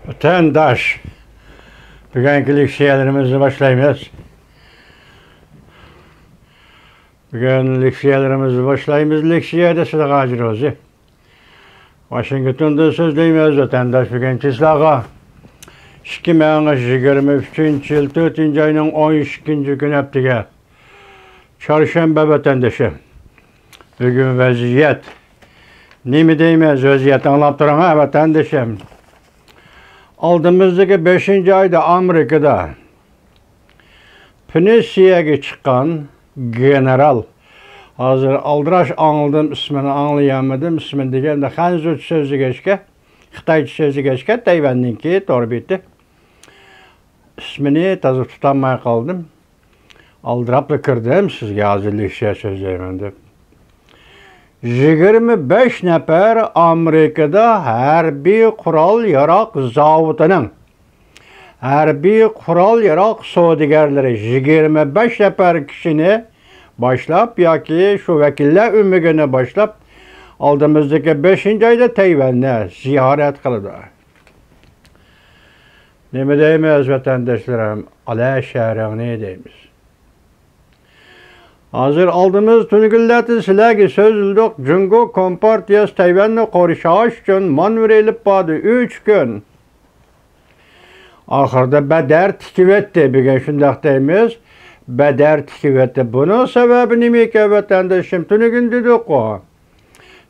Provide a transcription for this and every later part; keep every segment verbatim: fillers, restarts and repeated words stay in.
ۋەتەنداش، بۈگۈنكى لېكسىيەلىرىمىزنى باشلايمىز. بۈگۈن لېكسىيەلىرىمىزنى باشلايمىز. لېكسىيەدە سىلەرگە ھاجى روزى. ۋاشىنگتوندىن سۆزلەيمىز، ۋەتەنداش. بۈگۈنكى سىلەرگە ئىككى مىڭ يىگىرمە ئۈچىنچى يىل تۆتىنچى ئاينىڭ ئون ئىككىنچى كۈنى ھەپتىگە. چارشەنبە، ۋەتەندىشىم. بۈگۈن ۋەزىيەت. نېمە دەيمىز، ۋەزىيەت ئاڭلاپ تۇرۇڭ ھە، ۋەتەندىشىم. ئالدىمىزدىكى بەشىنچى ئايدا ئامېرىكىدا پېنسىيەگە چىققان گېنېرال. ھازىر ئالدىراش ئاڭلىدىم، ئىسمىنى ئاڭلىيالمىدىم. ئىسمىنى دېگەندە خەنزۇچە سۆزلىگەچكە، خىتايچە سۆزلىگەچكە، تەيۋەننىڭكى تور بېتى. ئىسمىنى تازا تۇتالماي قالدىم. ئالدىراپلا كىردىم سىزگە ھازىر لېكسىيە سۆزلەيمەن دەپ. يىگىرمە بەش نەپەر ئامېرىكىدا ھەربىي قورال ياراق زاۋۇتىنىڭ، ھەربىي قورال ياراق سودىگەرلىرى يىگىرمە بەش نەپەر كىشىنى باشلاپ ياكى شۇ ۋەكىللەر ئۆمىكىنى باشلاپ، ئالدىمىزدىكى بەشىنچى ئايدا تەيۋەننى زىيارەت قىلىدۇ. نېمە دەيمىز، ۋەتەنداشلىرىم؟ ئالا شەھىرىڭنى دەيمىز. ھازىر ئالدىمىز تۈنۈگۈنلەردىن سىلەرگە سۆزلىدۇق. جۇڭگو كومپارتىيەسى تەيۋەننى قورشاش ئۈچۈن مانېۋىر ئېلىپ باردى. ئۈچ كۈن. ئاخىرىدا بەدەر تىكىۋەتتى. بۈگۈن شۇنداق دەيمىز. بەدەر تىكىۋەتتى. بۇنىڭ سەۋەبى نېمىكەن، ۋەتەنداشىم؟ تۈنۈگۈن دېدۇققۇ.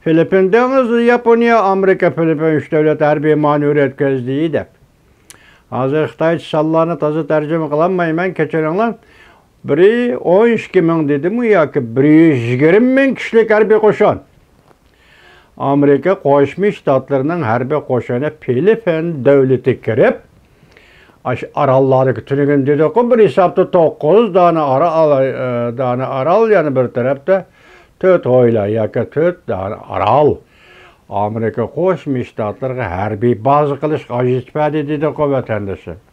فىلىپپىن دېڭىزى، ياپونىيە، ئامېرىكا، فىلىپپىن ئۈچ دۆلەت ھەربىي مانېۋىر ئۆتكۈزدى دەپ. ھازىر خىتايچە سانلارنى تازا تەرجىمە قىلالمايمەن، كەچۈرۈڭلار. بىرى ئون ئىككى مىڭ دېدىمۇ ياكى بىر يۈز يىگىرمە مىڭ كىشىلىك ھەربىي قوشۇن. ئامېرىكا قوشما شتاتلىرىنىڭ ھەربىي قوشۇنى فىلىپپىن دۆلىتىگە كىرىپ، ئاشۇ ئاراللاردىكى، تۈنۈگۈن دېدۇققۇ، بىر ھېسابتا توققۇز دانە ئارال، ئە، دانە ئارال، يەنە بىر تەرەپتە تۆت ھويلا ياكى تۆت دانە ئارال ئامېرىكا قوشما شتاتلىرىغا ھەربىي بازا قىلىشقا ئاجرىتىپ بەردى دېدىققۇ، ۋەتەندىشىم.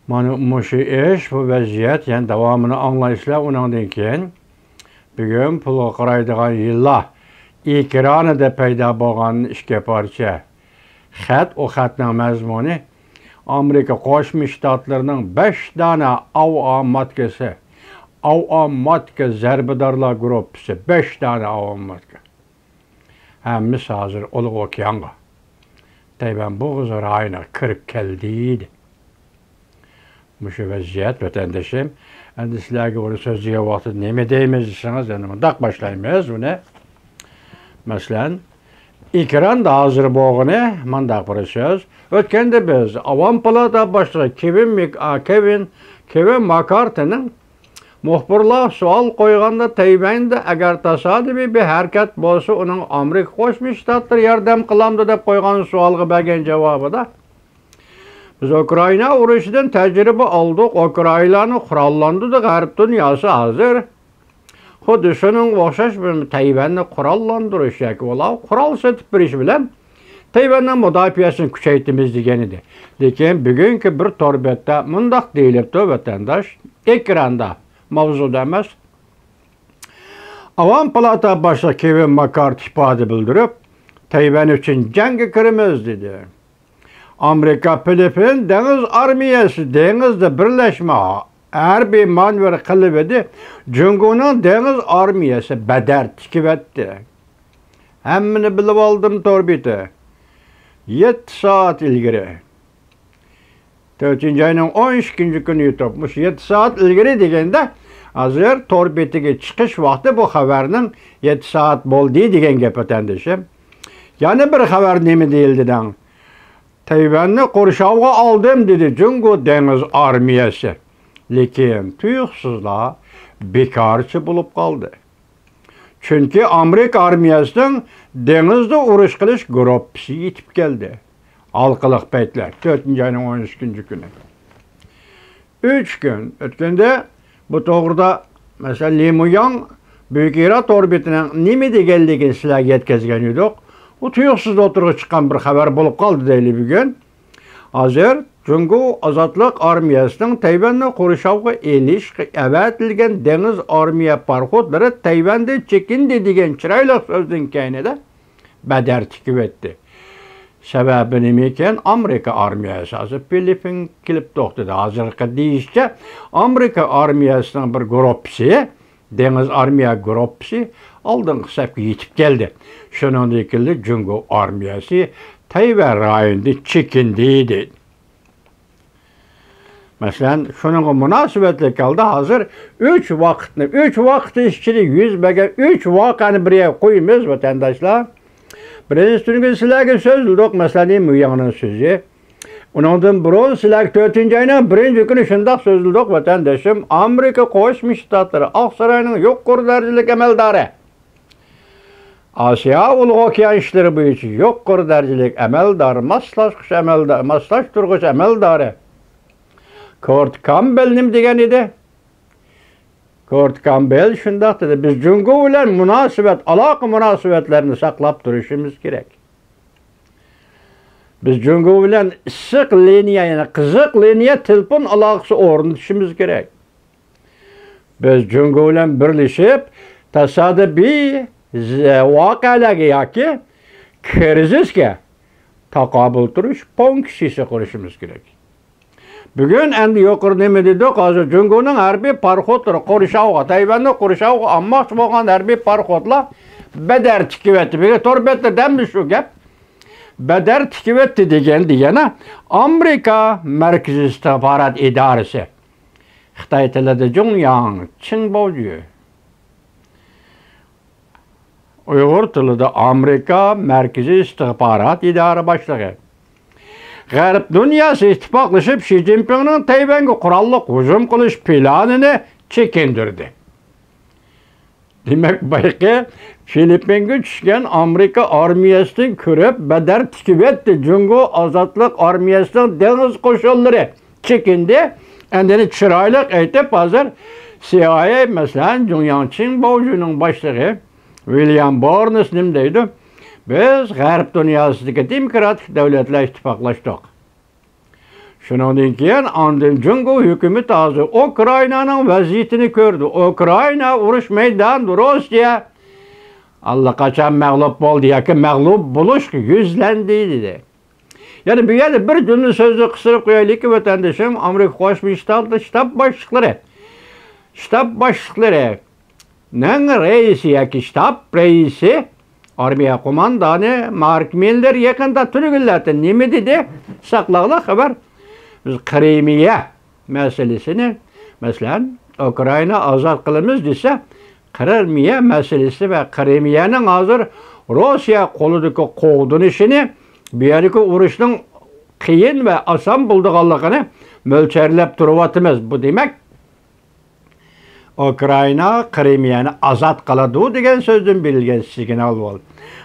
مانا مۇشۇ ئىش، بۇ ۋەزىيەت، يەنە داۋامىنى ئاڭلايسىلەر ئۇنىڭدىن كېيىن. بۈگۈن پۇلغا قارايدىغان يىللار ئېكرانىدا پەيدا بولغان ئىككى پارچە خەت، ئۇ خەتنىڭ مەزمۇنى ئامېرىكا قوشما شتاتلىرىنىڭ بەش دانە ئاۋىئاماتكىسى، ئاۋىئاماتكا زەربىدارلار گۇرۇپپىسى، بەش دانە ئاۋىئاماتكا. ھەممىسى ھازىر ئۇلۇغ ئوكيانغا، تەيۋەن بوغۇزى رايونىغا كىرىپ كەلدى دېدى. مۇشۇ ۋەزىيەت، ۋەتەندىشىم. ئەمدى سىلەرگە بۇنى سۆزلىگەن ۋاقىتتا نېمە دەيمىز دېسىڭىز، يەنە مۇنداق باشلايمىز بۇنى. مەسىلەن، ئېكراندا ھازىر بولغىنى مۇنداق بىر سۆز. ئۆتكەندە بىز ئاۋام پالاتا باشلىقى كېۋىن مىك-، ئا، كېۋىن، كېۋىن ماكارتىنىڭ مۇخبىرلار سوئال قويغاندا، تەيۋەندە ئەگەر تاسادىپىي بىر ھەرىكەت بولسا، ئۇنىڭ ئامېرىكا قوشما شتاتلىرى ياردەم قىلامدۇ دەپ قويغان سوئالغا بەرگەن جاۋابىدا، بىز ئۇكرائىنا ئۇرۇشىدىن تەجرىبە ئالدۇق، ئۇكرائىنانى قوراللاندۇردۇق، غەرب دۇنياسى ھازىر خۇددى شۇنىڭغا ئوخشاش بىر تەيۋەننى قوراللاندۇرۇش ياكى ئۇلارغا قورال سېتىپ بېرىش بىلەن تەيۋەننىڭ مۇداپىئەسىنى كۈچەيتىمىز دېگەن ئىدى. لېكىن بۈگۈنكى بىر تور بەتتە مۇنداق دېيىلىپتۇ، ۋەتەنداش، ئېكراندا، ماۋزۇدا ئەمەس. ئاۋام پالاتا باشلىقى كېۋىن ماكارتى ئىپادە بىلدۈرۈپ، تەيۋەن ئۈچۈن جەڭگە كىرىمىز، دېدى. ئامېرىكا، فىلىپپىن دېڭىز ئارمىيەسى دېڭىزدا بىرلەشمە ھەربىي مانېۋىر قىلىۋىدى، جۇڭگونىڭ دېڭىز ئارمىيەسى بەدەر تىكىۋەتتى. ھەممىنى بىلىۋالدىم تور بېتى. يەتتە سائەت ئىلگىرى. تۆتىنچى ئاينىڭ ئون ئىككىنچى كۈنى يۇتۇپ، مۇشۇ يەتتە سائەت ئىلگىرى دېگەندە، ھازىر تور بېتىگە چىقىش ۋاقتى بۇ خەۋەرنىڭ يەتتە سائەت بولدى دېگەن گەپ، ۋەتەندىشىم. يەنە بىر خەۋەر نېمە دېيىلدى دەڭ؟ تەيۋەننى قورشاۋغا ئالدىم، دېدى جۇڭگو دېڭىز ئارمىيەسى. لېكىن تۇيۇقسىزلا بىكارچە بولۇپ قالدى. چۈنكى ئامېرىكا ئارمىيەسىنىڭ دېڭىزدا ئۇرۇش قىلىش گۇرۇپپىسى يېتىپ كەلدى. ھالقىلىق پەيتلەر، تۆتىنچى ئاينىڭ ئون ئىككىنچى كۈنى. ئۈچ كۈن ئۆتكەندە، بۇ توغرىدا، مەسىلەن، لى مۇياڭ بۈيۈك ئىرا تور بېتىنىڭ نېمە دېگەنلىكىنى سىلەرگە يەتكۈزگەن ئىدۇق. ئۇ تۇيۇقسىز ئوتتۇرىغا چىققان بىر خەۋەر بولۇپ قالدى دەيلى بۈگۈن. ھازىر جۇڭگو ئازادلىق ئارمىيەسىنىڭ تەيۋەننى قورشاۋغا ئېلىشقا ئەۋەتىلگەن دېڭىز ئارمىيە پاراخوتلىرى تەيۋەندىن چېكىندى دېگەن چىرايلىق سۆزدىن كەينىدە بەدەر تىكىۋەتتى. سەۋەبى نېمىكەن؟ ئامېرىكا ئارمىيەسى ھازىر فىلىپپىنگە كېلىپ توختىدى. ھازىرقى دېيىشىچە، ئامېرىكا ئارمىيەسىنىڭ بىر گۇرۇپپىسى، دېڭىز ئارمىيە گۇرۇپپىسى ئالدىنقى سەپكە يېتىپ كەلدى. شۇنىڭدىن كېيىن جۇڭگو ئارمىيەسى تەيۋەن رايونىدىن چېكىندى، دېدى. مەسىلەن، شۇنىڭغا مۇناسىۋەتلىك ھالدا ھازىر ئۈچ ۋاقىتنى، ئۈچ ۋاقىت ئىچىدە يۈز بەرگەن ئۈچ ۋەقەنى بىر يەرگە قويىمىز، ۋەتەنداشلار. بىرىنچى تۈنى سىلەرگە سۆزلىدۇق، مەسىلەن، ميۇياڭنىڭ سۆزى. ئۇنىڭدىن بۇرۇن سىلەرگە تۆتىنچى ئاينىڭ بىرىنچى كۈنى شۇنداق سۆزلىدۇق، ۋەتەندىشىم. ئامېرىكا قوشما شتاتلىرى، ئاقساراينىڭ يۇقىرى دەرىجىلىك ئەمەلدارى، ئاسىيا ئۇلۇغ ئوكيان ئىشلىرى بويىچە يۇقىرى دەرىجىلىك ئەمەلدار، ماسلاشقۇچ ئەمەلدار، ماسلاشتۇرغۇچ ئەمەلدارى كورت كامبېل نېمە دېگەن ئىدى؟ كورت كامبېل شۇنداق دېدى، بىز جۇڭگو بىلەن مۇناسىۋەت، ئالاقە مۇناسىۋەتلەرنى ساقلاپ تۇرۇشىمىز كېرەك. بىز جۇڭگو بىلەن ئىسسىق لىنىيە، يەنى قىزىق لىنىيە تېلېفون ئالاقىسى ئورنىتىشىمىز كېرەك. بىز جۇڭگو بىلەن بىرلىشىپ، تاسادىپىي ز-، ۋەقەلەرگە ياكى كىرىزىسكە تاقابىل تۇرۇش پونكىتى قۇرۇشىمىز كېرەك. بۈگۈن ئەمدى يۇقىرىدا نېمە دېدۇق؟ ھازىر جۇڭگونىڭ ھەربىي پاراخوتلىرى قورشاۋغا، تەيۋەننى قورشاۋغا ئالماقچى بولغان ھەربىي پاراخوتلار بەدەر تىكىۋەتتى. بۈگۈن تور بەتلىرىدە ھەممە شۇ گەپ. بەدەر تىكىۋەتتى دېگەن دېگەنە ئامېرىكا مەركىزىي ئىستىخبارات ئىدارىسى. خىتاي تىلىدا جۇڭياڭ چىڭباۋجۈ. ئۇيغۇر تىلىدا ئامېرىكا مەركىزىي ئىستىخبارات ئىدارە باشلىقى. غەرب دۇنياسى ئىتتىپاقلىشىپ، شى جىنپىڭنىڭ تەيۋەنگە قوراللىق ھۇجۇم قىلىش پىلانىنى چېكىندۈردى. دېمەك، بايىقى فىلىپپىنگە چۈشكەن ئامېرىكا ئارمىيەسىدىن كۆرۈپ بەدەر تىكىۋەتتى جۇڭگو ئازادلىق ئارمىيەسىنىڭ دېڭىز قوشۇنلىرى. چېكىندى. ئەندىنى چىرايلىق ئېيتىپ، ھازىر سىئايئېي، مەسىلەن، جۇڭياڭ چىڭباۋجۈنىڭ باشلىقى ۋىليام بورنس نېمە دەيدۇ؟ بىز غەرب دۇنياسىدىكى دېموكراتىك دۆلەتلەر ئىتتىپاقلاشتۇق. شۇنىڭدىن كېيىن ئاندىن جۇڭگو ھۆكۈمىتى ھازىر ئۇكرائىنانىڭ ۋەزىيىتىنى كۆردى. ئۇكرائىنا ئۇرۇش مەيدانىدا، روسىيە ئاللىقاچان مەغلۇپ بولدى ياكى مەغلۇپ بولۇشقا يۈزلەندى، دېدى. يەنە بۇ يەردە بىر جۈملە سۆزنى قىستۇرۇپ قويايلىكى، ۋەتەندىشىم، ئامېرىكا قوشما شتات-، شتاب باشلىقلىرى، شتاب باشلىقلىرىنىڭ رەئىسى ياكى شتاب رەئىسى، ئارمىيە قوماندانى مارك مىللېر يېقىندا تۈنۈگۈنلەردە نېمە دېدى؟ ساقلاڭلار خەۋەر. بىز قىرىمىيە مەسىلىسىنى، مەسىلەن، ئۇكرائىنا ئازاد قىلىمىز دېسە، قىرىمىيە مەسىلىسى ۋە قىرىمىيەنىڭ ھازىر روسىيە قولىدىكى قوغدىنىشىنى، بۇ يەردىكى ئۇرۇشنىڭ قىيىن ۋە ئاسان بولىدىغانلىقىنى مۆلچەرلەپ تۇرۇۋاتىمىز. بۇ دېمەك، ئۇكرائىنا قىرىمىيەنى ئازاد قىلىدۇ دېگەن سۆزدىن بېرىلگەن سىگنال بولدى.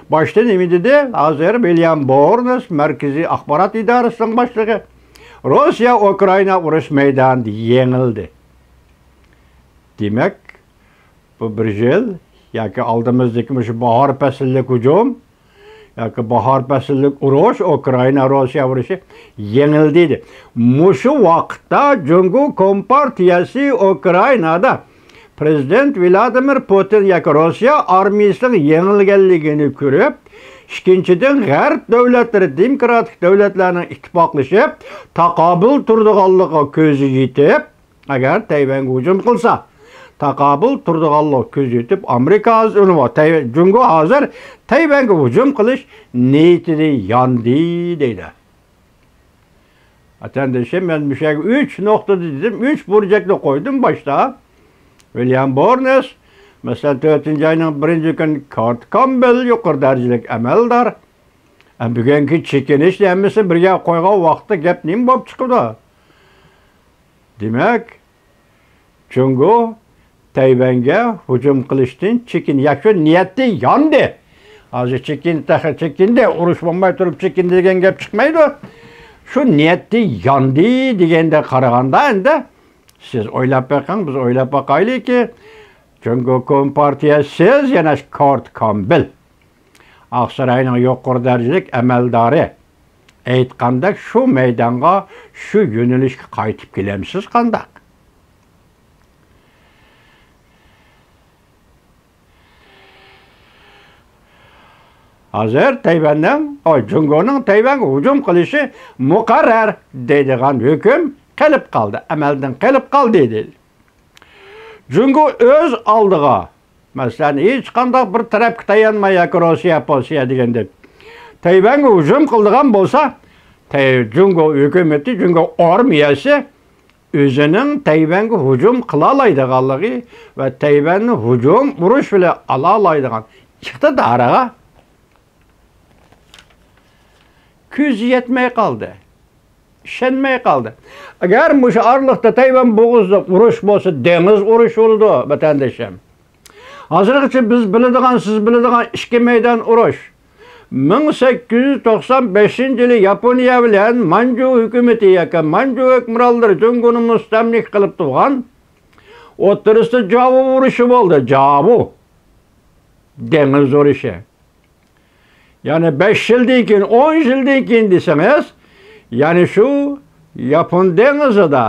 باشتا نېمە دېدى؟ ھازىر ۋىليام بورنس، مەركىزىي ئاخبارات ئىدارىسىنىڭ باشلىقى، روسىيە ئۇكرائىنا ئۇرۇش مەيدانىدا يېڭىلدى. دېمەك، بۇ بىر يىل ياكى ئالدىمىزدىكى مۇشۇ باھار پەسىللىك ھۇجۇم ياكى باھار پەسىللىك ئۇرۇش، ئۇكرائىنا روسىيە ئۇرۇشى يېڭىلدى دېدى. مۇشۇ ۋاقىتتا جۇڭگو كومپارتىيەسى ئۇكرائىنادا پرېزىدېنت ۋلادىمىر پۇتىن ياكى روسىيە ئارمىيىسىنىڭ يېڭىلگەنلىكىنى كۆرۈپ، ئىككىنچىدىن، غەرب دۆلەتلىرى، دېموكراتىك دۆلەتلەرنىڭ ئىتتىپاقلىشىپ، تاقابىل تۇرىدىغانلىقىغا كۆزى يېتىپ، ئەگەر تەيۋەنگە ھۇجۇم قىلسا، تاقابىل تۇرىدىغانلىقى كۆزىتىپ، ئامېرىكا ھازىر، تەي-، جۇڭگو ھازىر تەيۋەنگە ھۇجۇم قىلىش نىيىتىنى ياندى، دەيدۇ. ۋەتەندىشىم، مەن مۇشۇ يەرگە ئۈچ نۇقتا دېدىم، ئۈچ بۇرجەكنى قويدۇم باشتا. ۋىليام بورنس، مەسىلەن، تۆتىنچى ئاينىڭ بىرىنچى كۈنى كورت كامبېل، يۇقىرى دەرىجىلىك ئەمەلدار. ئە، بۈگۈنكى چېكىنىشنى ھەممىسىنى بىر يەرگە قويغان ۋاقىتتا گەپ نېمە بولۇپ چىقىدۇ؟ دېمەك، جۇڭگو تەيۋەنگە ھۇجۇم قىلىشتىن چېكىن-، ياكى نىيەتتە ياندى. ھازىر چېكىن-، تېخى چېكىندى، ئۇرۇش بولماي تۇرۇپ چېكىندى دېگەن گەپ چىقمايدۇ. شۇ نىيەتتە ياندى دېگەندە قارىغاندا، ئەندى سىز ئويلاپ بېقىڭ، بىز ئويلاپ باقايلىكى، جۇڭگو كومپارتىيەسى، سىز يەنە كورت كامبېل، ئاقساراينىڭ يۇقىرى دەرىجىلىك ئەمەلدارى، ئېيتقاندەك، شۇ مەيدانغا، شۇ يۆنىلىشكە قايتىپ كېلەمسىز قانداق؟ ھازىر تەيۋەننىڭ، ئاي، جۇڭگونىڭ تەيۋەنگە ھۇجۇم قىلىشى مۇقەررەر دەيدىغان ھۆكۈم قېلىپ قالدى، ئەمەلدىن قېلىپ قالدى دەيدۇ. جۇڭگو ئۆز ئالدىغا، مەسىلەن، ھېچقانداق بىر تەرەپكە تايانماي ياكى روسىيە، پوسىيە دېگەندەك تەيۋەنگە ھۇجۇم قىلىدىغان بولسا، تەي-، جۇڭگو ھۆكۈمىتى، جۇڭگو ئارمىيەسى ئۆزىنىڭ تەيۋەنگە ھۇجۇم قىلالايدىغانلىقى ۋە تەيۋەننى ھۇجۇم ئۇرۇش بىلەن ئالالايدىغان ئىقتىدارىغا كۆزى يەتمەي قالدى. ئىشەنمەي قالدى. ئەگەر مۇشۇ ئارىلىقتا تەيۋەن بوغۇزىدا ئۇرۇش بولسا، دېڭىز ئۇرۇشى بولىدۇ، ۋەتەندىشىم. ھازىرغىچە بىز بىلىدىغان، سىز بىلىدىغان ئىككى مەيدان ئۇرۇش. مىڭ سەككىز يۈز توقسان بەشىنچى يىلى ياپونىيە بىلەن مانجۇ ھۆكۈمىتى ياكى مانجۇ ھۆكۈمرانلىرى جۇڭگونى مۇستەملىكە قىلىپ تۇرغان ئوتتۇرىسىدا جاۋۇ ئۇرۇشى بولدى. جاۋۇ. دېڭىز ئۇرۇشى. يەنى بەش يىلدىن كېيىن، ئون يىلدىن كېيىن دېسىڭىز، يەنى شۇ ياپون دېڭىزىدا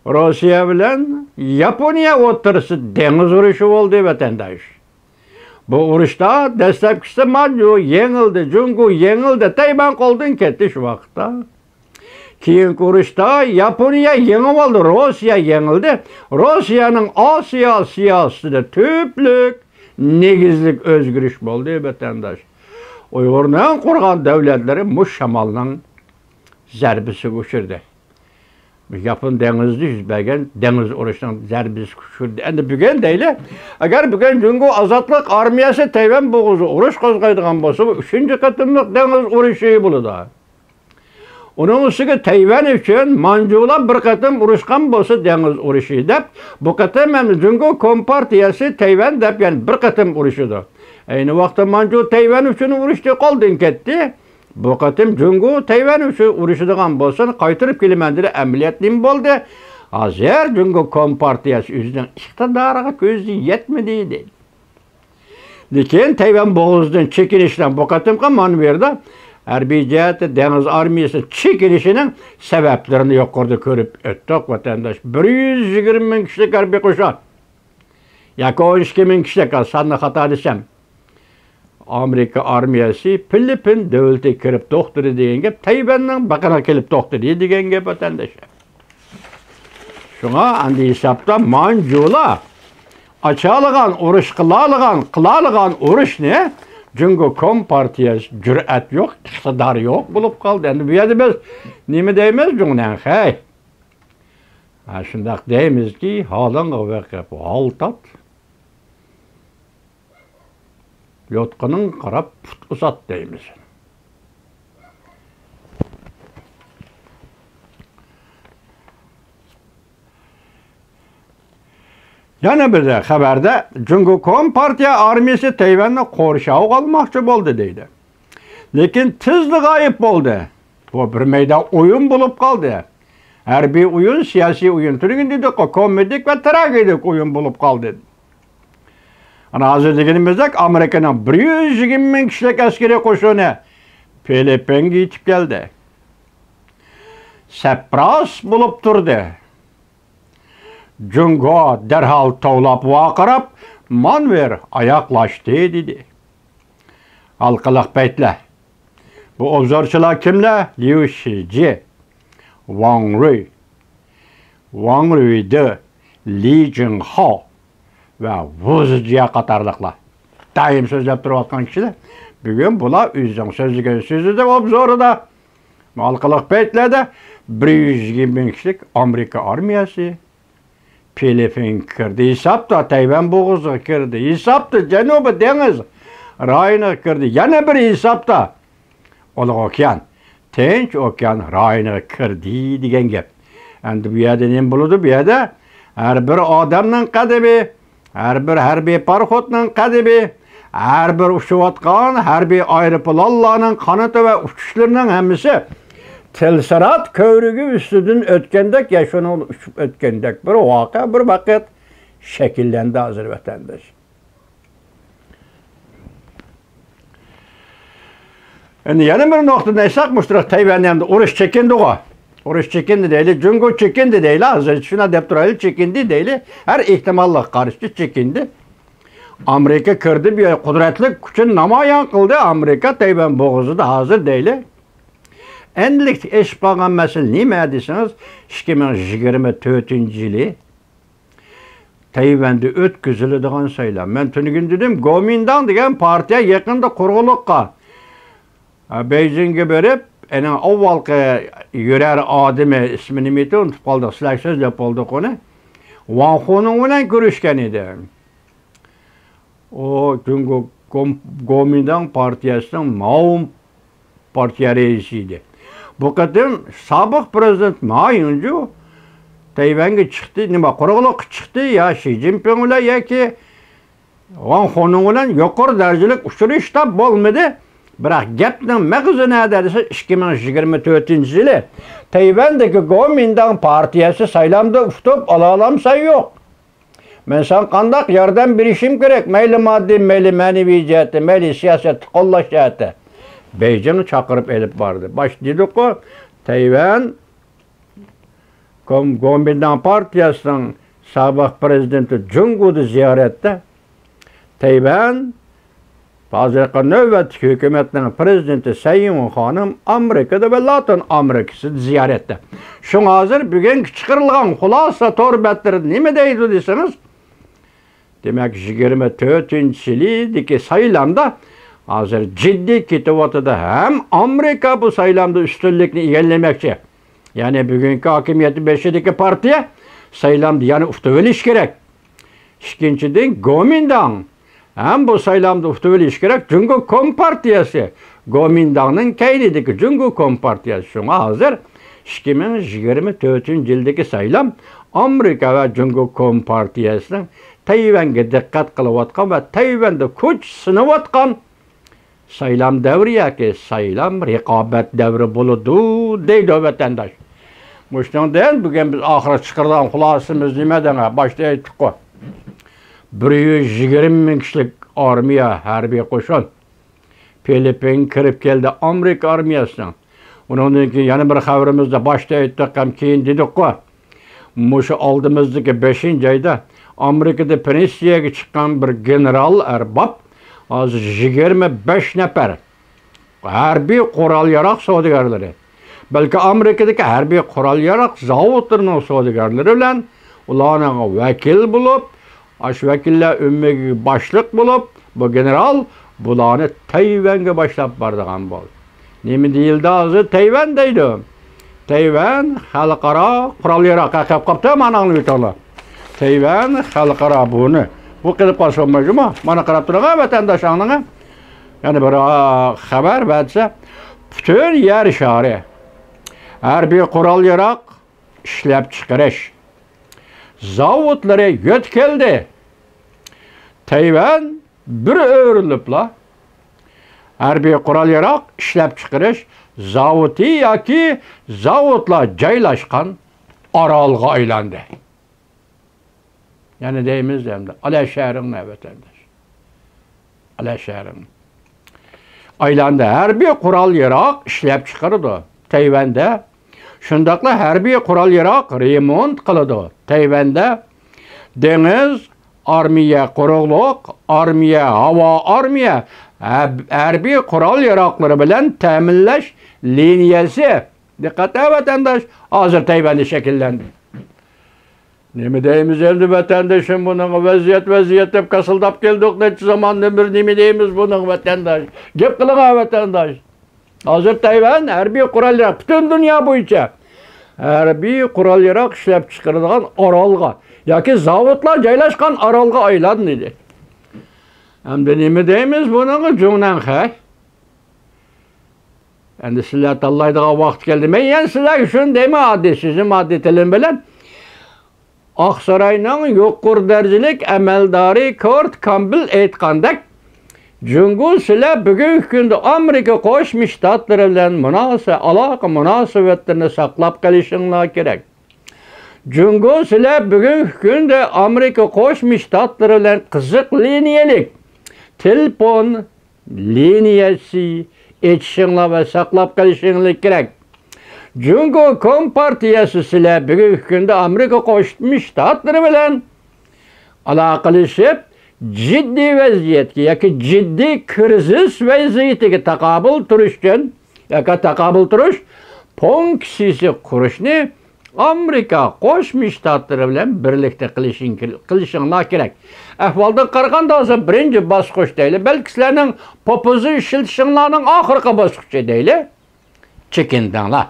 روسىيە بىلەن ياپونىيە ئوتتۇرىسىدا دېڭىز ئۇرۇشى بولدى، ۋەتەنداش. بۇ ئۇرۇشتا دەسلەپكىسىدە مانجۇ يېڭىلدى، جۇڭگو يېڭىلدى، تەيۋەن قولدىن كەتتى شۇ ۋاقىتتا. كېيىنكى ئۇرۇشتا ياپونىيە يېڭىۋالدى، روسىيە يېڭىلدى. روسىيەنىڭ ئاسىيا سىياسىتىدە تۈپلۈك، نېگىزلىك ئۆزگىرىش بولدى، ۋەتەنداش. ئۇيغۇرنىڭ قۇرغان دۆلەتلىرى مۇشۇ شامالنىڭ زەربىسىگە ئۇچرىدى. ياپون دېڭىزىدا يۈز بەرگەن دېڭىز ئۇرۇشىنىڭ زەربىسىگە ئۇچرىدى. ئەمدى بۈگۈن دەيلى، ئەگەر بۈگۈن جۇڭگو ئازادلىق ئارمىيەسى تەيۋەن بوغۇزىدا ئۇرۇش قوزغايدىغان بولسا، بۇ ئۈچىنچى قېتىملىق دېڭىز ئۇرۇشى بولىدۇ. ئۇنىڭ ئۈستىگە تەيۋەن ئۈچۈن مانجۇلار بىر قېتىم ئۇرۇشقان بولسا دېڭىز ئۇرۇشى دەپ، بۇ قېتىم ھەم جۇڭگو كومپارتىيەسى تەيۋەن دەپ يەنە بىر قېتىم ئۇرۇشىدۇ. ئەينى ۋاقىتتا مانجۇ تەيۋەن ئۈچۈن ئۇرۇشتى، قولدىن كەتتى. بۇ قېتىم جۇڭگو تەيۋەن ئۈچۈن ئۇرۇشىدىغان بولسا قايتۇرۇپ كېلىمەن دېدى. ئەمەلىيەت نېمە بولدى؟ ھازىر جۇڭگو كومپارتىيەسى ئۆزىنىڭ ئىقتىدارىغا كۆزى يەتمىدى دەيدۇ. لېكىن تەيۋەن بوغۇزىدىن چېكىنىشنىڭ بۇ قېتىمقى مانېۋىردا ھەربىي جەھەتتە دېڭىز ئارمىيەسى چېكىنىشىنىڭ سەۋەبلىرىنى يۇقىرىدا كۆرۈپ ئۆتتۇق، ۋەتەنداش. بىر يۈز يىگىرمە مىڭ كىشىلىك ھەربىي قوشۇن ياكى ئون ئىككى مىڭ كىشىلىك، ساننى خاتا دېسەم، ئامېرىكا ئارمىيەسى فىلىپپىن دۆلىتىگە كىرىپ توختىدى دېگەن گەپ، تەيۋەننىڭ بېقىنىغا كېلىپ توختىدى دېگەن گەپ، ۋەتەنداشلار. شۇڭا ئەمدى ھېسابتا مانجۇلار ئاچالىغان ئۇرۇش، قىلالىغان، قىلالىغان ئۇرۇشنى جۇڭگو كومپارتىيەسى جۈرئەت يوق، ئىقتىدار يوق بولۇپ قالدى. ئەمدى بۇ يەردە بىز نېمە دەيمىز؟ جۇڭنەنخەي. ھە، شۇنداق دەيمىزكى، ھالىڭغا بېقىپ ھال تات. يوتقىنىڭغا قاراپ پۇت ئۇزات دەيمىز. يەنە بىر خەۋەردە، جۇڭگو كومپارتىيە ئارمىيەسى تەيۋەننى قورشاۋغا ئالماقچى بولدى دەيدۇ. لېكىن تېزلا غايىب بولدى. بۇ بىر مەيدان ئويۇن بولۇپ قالدى. ھەربىي ئويۇن، سىياسىي ئويۇن تۈرىگە دېدۇق، كومېدىك ۋە تراگېدىك ئويۇن بولۇپ قالدى. ئەنە ھازىر دېگىنىمىزدەك، ئامېرىكىنىڭ بىر يۈز يىگىرمە مىڭ كىشىلىك ئەسكىرىي قوشۇنى فىلىپپىنگە يېتىپ كەلدى. سەپراس بولۇپ تۇردى. جۇڭگو دەرھال توۋلاپ ۋارقىراپ، مانېۋىر ئاياغلاشتى دېدى. ھالقىلىق پەيتلەر. بۇ ئوبزورچىلار كىملەر؟ ليۇ شىجى، ۋاڭ رۇي، ۋاڭ رۇيدې، لى جىڭخاۋ ۋە ۋۇ زىجيا قاتارلىقلار. دائىم سۆزلەپ تۇرۇۋاتقان كىشىلەر. بۈگۈن بۇلار ئۆزىنىڭ سۆزلىگەن سۆزىدە، ئوبزورىدا، ھالقىلىق پەيتلەردە بىر يۈز يىگىرمە مىڭ كىشىلىك ئامېرىكا ئارمىيەسى فىلىپپىنگە كىردى ھېسابتا، تەيۋەن بوغۇزىغا كىردى ھېسابتا، جەنۇبىي دېڭىز رايونىغا كىردى، يەنە بىر ھېسابتا ئۇلۇغ ئوكيان، تىنچ ئوكيان رايونىغا كىردى دېگەن گەپ. ئەمدى بۇ يەردە نېمە بولىدۇ؟ بۇ يەردە ھەر بىر ئادەمنىڭ قەدىمى، ھەر بىر ھەربىي پاراخوتنىڭ قەدىمى، ھەر بىر ئۇچۇۋاتقان ھەربىي ئايروپىلانلارنىڭ قانىتى ۋە ئۇچۇشلىرىنىڭ ھەممىسى تىلسىرات كۆۋرۈكى ئۈستىدىن ئۆتكەندەك يا شۇنىڭ ئۇچۇپ ئۆتكەندەك بىر ۋەقە، بىر ۋاقىت شەكىللەندى ھازىر، ۋەتەنداش. ئەمدى يەنە بىر نۇقتىنى ئېيتساق، مۇشۇنداق تەيۋەن ئەمدى ئۇرۇش چېكىندىغۇ. ئۇرۇش چېكىندى دەيلى، جۇڭگو چېكىندى دەيلى، ھازىر شۇنداق دەپ تۇرايلى، چېكىندى دەيلى. ھەر ئېھتىماللىققا قارشى چېكىندى. ئامېرىكا كىردى بۇ يەرگە، قۇدرەتلىك كۈچىنى نامايان قىلدى. ئامېرىكا تەيۋەن بوغۇزىدا ھازىر دەيلى. ئەمدىلىكتە ئېشىپ قالغان مەسىلە نېمە دېسىڭىز، ئىككى مىڭ يىگىرمە تۆتىنچى يىلى تەيۋەندە ئۆتكۈزۈلىدىغان سايلام. مەن تۈنۈگۈن دېدىم، گومىنداڭ دېگەن پارتىيە يېقىندا قۇرۇقلۇققا، ئە، بېيجىڭغا بېرىپ، ئېنىڭ ئاۋۋالقى يۈرەر ئادىمى، ئىسمى نېمە ئىدى، ئۇنتۇپ قالدۇق، سىلەرگە سۆزلەپ بولدۇق ئۇنى. ۋاڭ خۇنىڭ بىلەن كۆرۈشكەن ئىدى. ئۇ جۇڭگو گوم-، گومىنداڭ پارتىيەسىنىڭ ماۋۇ پارتىيە رەئىسى ئىدى. بۇ قېتىم سابىق پىرېزىدېنت ما يىڭجۇ تەيۋەنگە چىقتى، نېمە، قۇرۇقلۇققا چىقتى، يا شى جىنپىڭ بىلەن ياكى ۋاڭ خۇنىڭ بىلەن يۇقىرى دەرىجىلىك ئۇچرىشىشتا بولمىدى. بىراق گەپنىڭ مەغزى نەدە دېسە، ئىككى مىڭ يىگىرمە تۆتىنچى يىلى تەيۋەندىكى گومىنداڭ پارتىيەسى سايلامدا ئۇتۇپ ئالالامسا يوق. مەن ساڭا قانداق ياردەم بېرىشىم كېرەك؟ مەيلى ماددىي، مەيلى مەنىۋى جەھەتتە، مەيلى سىياسەتتە قوللاش جەھەتتە. بېيجىڭ چاقىرىپ ئېلىپ باردى. باشتا دېدۇققۇ، تەيۋەن گوم-، گومىنداڭ پارتىيەسىنىڭ سابىق پىرېزىدېنتى جۇڭگودا زىيارەتتە. تەيۋەن ھازىرقى نۆۋەتتىكى ھۆكۈمەتنىڭ پىرېزىدېنتى سەي ئىنۋېن خانىم ئامېرىكىدا ۋە لاتىن ئامېرىكىسىدا زىيارەتتە. شۇڭا ھازىر بۈگۈنكى چىقىرىلغان خۇلاسە تور بەتلىرىدە نېمە دەيدۇ دېسىڭىز، دېمەك، يىگىرمە تۆتىنچى يىلىدىكى سايلامدا ھازىر جىددىي كېتىۋاتىدۇ. ھەم ئامېرىكا بۇ سايلامدا ئۈستۈنلۈكنى ئىگىلىمەكچى. يەنى بۈگۈنكى ھاكىمىيەت بېشىدىكى پارتىيە سايلامدا يەنە ئۇتۇۋېلىشى كېرەك. ئىككىنچىدىن، گومىنداڭ ھەم بۇ سايلامدا ئۇتۇۋېلىشى كېرەك. جۇڭگو كومپارتىيەسى گومىنداڭنىڭ كەينىدىكى جۇڭگو كومپارتىيەسى. شۇڭا ھازىر ئىككى مىڭ يىگىرمە تۆتىنچى يىلدىكى سايلام ئامېرىكا ۋە جۇڭگو كومپارتىيەسىنىڭ تەيۋەنگە دىققەت قىلىۋاتقان ۋە تەيۋەندە كۈچ سىنىۋاتقان سايلام دەۋرى ياكى سايلام رىقابەت دەۋرى بولىدۇ، دەيدۇ ۋەتەنداش. مۇشۇنىڭدىن بۈگۈن بىز ئاخىرى چىقىرىدىغان خۇلاسىمىز نېمە دەڭە؟ باشتا ئېيتتۇققۇ. بىر يۈز يىگىرمە مىڭ كىشىلىك ئارمىيە، ھەربىي قوشۇن فىلىپپىنگە كىرىپ كەلدى، ئامېرىكا ئارمىيەسىنىڭ. ئۇنىڭدىن كېيىن يەنە بىر خەۋىرىمىزدە باشتا ئېيتتۇق ھەم كېيىن دېدۇققۇ. مۇشۇ ئالدىمىزدىكى بەشىنچى ئايدا ئامېرىكىدا پېنسىيەگە چىققان بىر گېنېرال ئەرباب ھازىر يىگىرمە بەش نەپەر ھەربىي قورال-ياراغ سودىگەرلىرى، بەلكى ئامېرىكىدىكى ھەربىي قورال-ياراغ زاۋۇتلىرىنىڭ سودىگەرلىرى بىلەن ئۇلارنىڭ ۋەكىل بولۇپ، ئاشۇ ۋەكىللەر ئۆمىكىگە باشلىق بولۇپ، بۇ گېنېرال بۇلارنى تەيۋەنگە باشلاپ بارىدىغان بولدى. نېمە دېيىلدى ھازىر؟ تەيۋەن دەيدۇ. تەيۋەن خەلقئارا قورال-ياراغ، قاقاپ قاپتۇ، مانا ئاڭلىۋېتىڭلار. تەيۋەن خەلقئارا بۇنى، بۇ قېلىپ قالسا بولمايدۇ جۇمۇ. مانا قاراپ تۇرۇڭ ۋەتەنداشلارنىڭ. يەنە بىر، ئا، خەۋەر بەرسە، پۈتۈن يەر شارى ھەربىي قورال-ياراغ ئىشلەپچىقىرىش زاۋۇتلىرى يۆتكەلدى. تەيۋەن بىر ئۆرۈلۈپلا ھەربىي قورال-ياراغ ئىشلەپچىقىرىش زاۋۇتى ياكى زاۋۇتلار جايلاشقان ئارالغا ئايلاندى. يەنە دەيمىز ئەمدى، ئالە شەھىرىڭنى ۋەتەنداش. ئالە شەھىرىڭنى. ئايلاندى. ھەربىي قورال-ياراغ ئىشلەپچىقىرىدۇ تەيۋەندە. شۇنداقلا ھەربىي قورال-ياراغ رېمونت قىلىدۇ تەيۋەندە. دېڭىز ئارمىيە، قۇرۇقلۇق ئارمىيە، ھاۋا ئارمىيە، ھەب-، ھەربىي قورال-ياراغلىرى بىلەن تەمىنلەش لىنىيەسى، دىققەت ۋەتەنداش، ھازىر تەيۋەندە شەكىللەندى. نېمە دەيمىز ئەمدى ۋەتەندىشىم بۇنىڭغا؟ ۋەزىيەت، ۋەزىيەت دەپ كاسىلداپ كەلدۇق نەچچە زاماندىن بېرى. نېمە دەيمىز بۇنىڭغا ۋەتەنداش؟ گەپ قىلىڭا ۋەتەنداش. ھازىر تەيۋەن ھەربىي قورال-ياراغ پۈتۈن دۇنيا بويىچە ھەربىي قورال-ياراغ ئىشلەپچىقىرىدىغان ئارالغا ياكى زاۋۇتلار جايلاشقان ئارالغا ئايلاندى. ئەمدى نېمە دەيمىز بۇنىڭغا جۇڭنەنخەي؟ ئەمدى سىلەر تاللايدىغان ۋاقىت كەلدى. مەن يەنە سىلەرگە شۇنى دەيمەن، ئاددىي سۆزۈم، ئاددىي تىلىم بىلەن. ئاقساراينىڭ يۇقىرى دەرىجىلىك ئەمەلدارى كورت كامبېل ئېيتقاندەك، جۇڭگو سىلەر بۈگۈنكى كۈندە ئامېرىكا قوشما شتاتلىرى بىلەن مۇناسىۋەت، ئالاقە مۇناسىۋەتلىرىنى ساقلاپ قېلىشىڭلار كېرەك. جۇڭگو سىلەر بۈگۈنكى كۈندە ئامېرىكا قوشما شتاتلىرى بىلەن قىزىق لىنىيەلىك تېلېفون لىنىيەسى ئېچىشىڭلار ۋە ساقلاپ قېلىشىڭلار كېرەك. جۇڭگو كومپارتىيەسى سىلەر بۈگۈنكى كۈندە ئامېرىكا قوشما شتاتلىرى بىلەن ئالاقىلىشىپ، جىددىي ۋەزىيەتكە ياكى جىددىي كىرىزىس ۋەزىيىتىگە تاقابىل تۇرۇش ئۈچۈن ياكى تاقابىل تۇرۇش پونكسىيىسى قۇرۇشنى ئامېرىكا قوشما شتاتلىرى بىلەن بىرلىكتە قىلىشىڭ-، قىلىشىڭلار كېرەك. ئەھۋالدىن قارىغاندا، ھازىر بىرىنچى باسقۇچ دەيلى، بەلكى سىلەرنىڭ پوپۇزنى ئىشلىتىشىڭلارنىڭ ئاخىرقى باسقۇچى دەيلى، چېكىندىڭلار.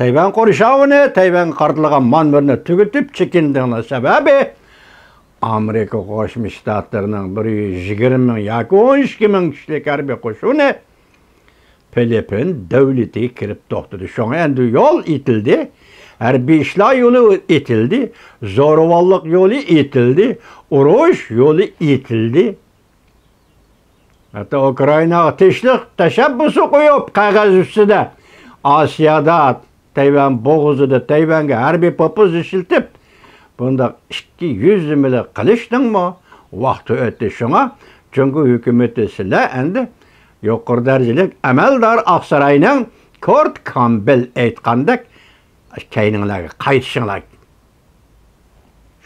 تەيۋەن قورشاۋىنى، تەيۋەنگە قارىتىلغان مانېۋىرنى تۈگىتىپ چېكىندىڭلار. سەۋەبى، ئامېرىكا قوشما شتاتلىرىنىڭ بىر يۈز يىگىرمە مىڭ ياكى ئون ئىككى مىڭ كىشىلىك ھەربىي قوشۇنى فىلىپپىن دۆلىتىگە كىرىپ توختىدى. شۇڭا ئەمدى يول ئېتىلدى، ھەربىي ئىشلار يولى ئېتىلدى، زورىۋاللىق يولى ئېتىلدى، ئۇرۇش يولى ئېتىلدى. ھەتتا ئۇكرائىناغا تىنچلىق تەشەببۇسى قويۇپ، قەغەز ئۈستىدە، ئاسىيادا، تەيۋەن بوغۇزىدا تەيۋەنگە ھەربىي پوپۇز ئىشلىتىپ، بۇنداق ئىككى يۈزلىمىلىك قىلىشنىڭمۇ ۋاقتى ئۆتتى. شۇڭا جۇڭگو ھۆكۈمىتى، سىلەر ئەمدى يۇقىرى دەرىجىلىك ئەمەلدار ئاقساراينىڭ كورت كامبېل ئېيتقاندەك كەينىڭلارغا قايتىشىڭلار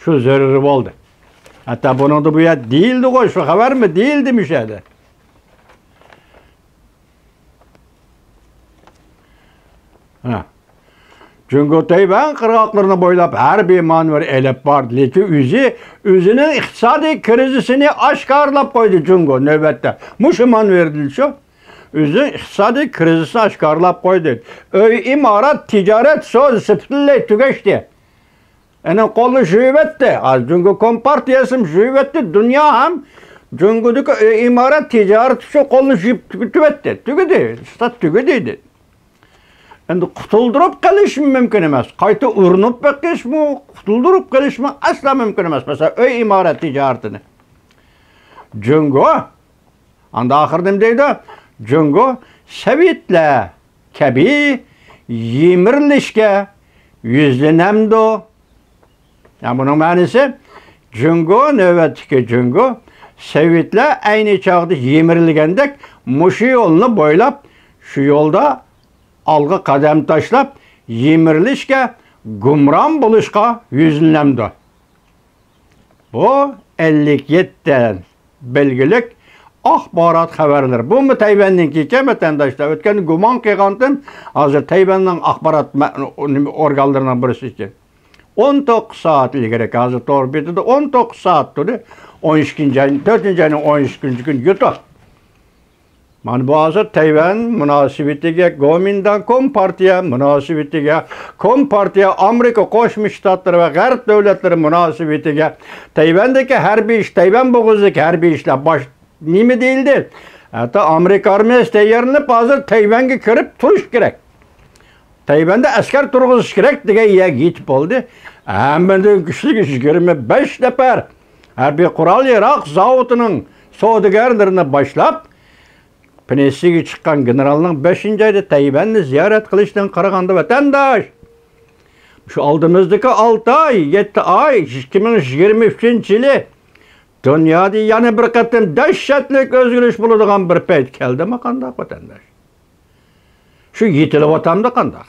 شۇ زۆرۈرى بولدى. ھەتتا بۇنىڭدا بۇ يەردە دېيىلدىغۇ، شۇ خەۋەرمۇ دېيىلدى مۇشۇ يەردە. ھە. جۇڭگو تەيۋەن قىرغاقلىرىنى بويلاپ ھەربىي مانېۋىر ئېلىپ باردى، لېكىن ئۆزى ئۆزىنىڭ ئىقتىسادىي كىرىزىسىنى ئاشكارىلاپ قويدى. جۇڭگو نۆۋەتتە مۇشۇ مانېۋىردىن شۇ ئۆزىنىڭ ئىقتىسادىي كىرىزىسىنى ئاشكارىلاپ قويدى. ئۆي، ئىمارەت، تىجارەت، سودا پۈتۈنلەي تۈگەشتى. ئەنە قولنى يۇيۇۋەتتى. ھازىر جۇڭگو كومپارتىيەسىمۇ يۇيۇۋەتتى. دۇنيا ھەم جۇڭگودىكى ئۆي ئىمارەت تىجارىتى شۇ قولنى يۇيۇپ تۈگىتىۋەتتى. تۈگىدى. ئىقتىساد تۈگىدى. ئەمدى قۇتۇلدۇرۇپ قېلىشمۇ مۇمكىن ئەمەس. قايتا ئۇرۇنۇپ بېقىشمۇ، قۇتۇلدۇرۇپ قېلىشمۇ ئەسلا مۇمكىن ئەمەس. مەسىلەن، ئۆي ئىمارەت تىجارىتىنى. جۇڭگو ئاندا ئاخىرى نېمە دەيدۇ؟ جۇڭگو سوۋېتلار كەبى يىمىرىلىشكە يۈزلىنەمدۇ؟ يا بۇنىڭ مەنىسى، جۇڭگو، نۆۋەتتىكى جۇڭگو سوۋېتلار ئەينى چاغدا يىمىرىلگەندەك مۇشۇ يولنى بويلاپ، شۇ يولدا ئالغا قەدەم تاشلاپ، يىمىرىلىشكە، گۇمران بولۇشقا يۈزلىنەمدۇ؟ بۇ ئەللىك يەتتە بەلگىلىك ئاخبارات خەۋەرلىرى. بۇمۇ تەيۋەننىڭكى ئىكەن، ۋەتەنداشلار. ئۆتكەندە گۇمان قىلغانتىم، ھازىر تەيۋەننىڭ ئاخبارات مە-، نېمە، ئورگانلىرىنىڭ بىرسى ئىكەن. ئون توققۇز سائەت ئىلگىرى، ھازىر تور بېتىدە ئون توققۇز سائەت تۇردى. ئون ئىككىنچى ئاي، تۆتىنچى ئاينىڭ ئون ئىككىنچى كۈنى يۇتۇپ. مانا بۇ ھازىر تەيۋەن مۇناسىۋىتىگە، گومىنداڭ كومپارتىيە مۇناسىۋىتىگە، كومپارتىيە ئامېرىكا قوشما شتاتلىرى ۋە غەرب دۆلەتلىرى مۇناسىۋىتىگە، تەيۋەندىكى ھەربىي ئىش، تەيۋەن بوغۇزىدىكى ھەربىي ئىشلار باش نېمە دېيىلدى؟ ھەتتا ئامېرىكا ئارمىيەسى تەييارلىنىپ، ھازىر تەيۋەنگە كىرىپ تۇرۇش كېرەك. تەيۋەندە ئەسكەر تۇرغۇزۇش كېرەك دېگەن يەرگە يېتىپ بولدى. ھەممىدىن كۈچلۈكى يىگىرمە بەش نەپەر ھەربىي قورال ياراغ زاۋۇتىنىڭ سودىگەرلىرىنى باشلاپ، پېنسىيىگە چىققان گېنېرالنىڭ بەشىنچى ئايدا تەيۋەننى زىيارەت قىلىشىدىن قارىغاندا، ۋەتەنداش، شۇ ئالدىمىزدىكى ئالتە ئاي، يەتتە ئاي، ئىككى مىڭ يىگىرمە ئۈچىنچى يىلى دۇنيادا يەنە بىر قېتىم دەھشەتلىك ئۆزگىرىش بولىدىغان بىر پەيت كەلدىمۇ قانداق، ۋەتەنداش؟ شۇ يېتىلىۋاتامدۇ قانداق؟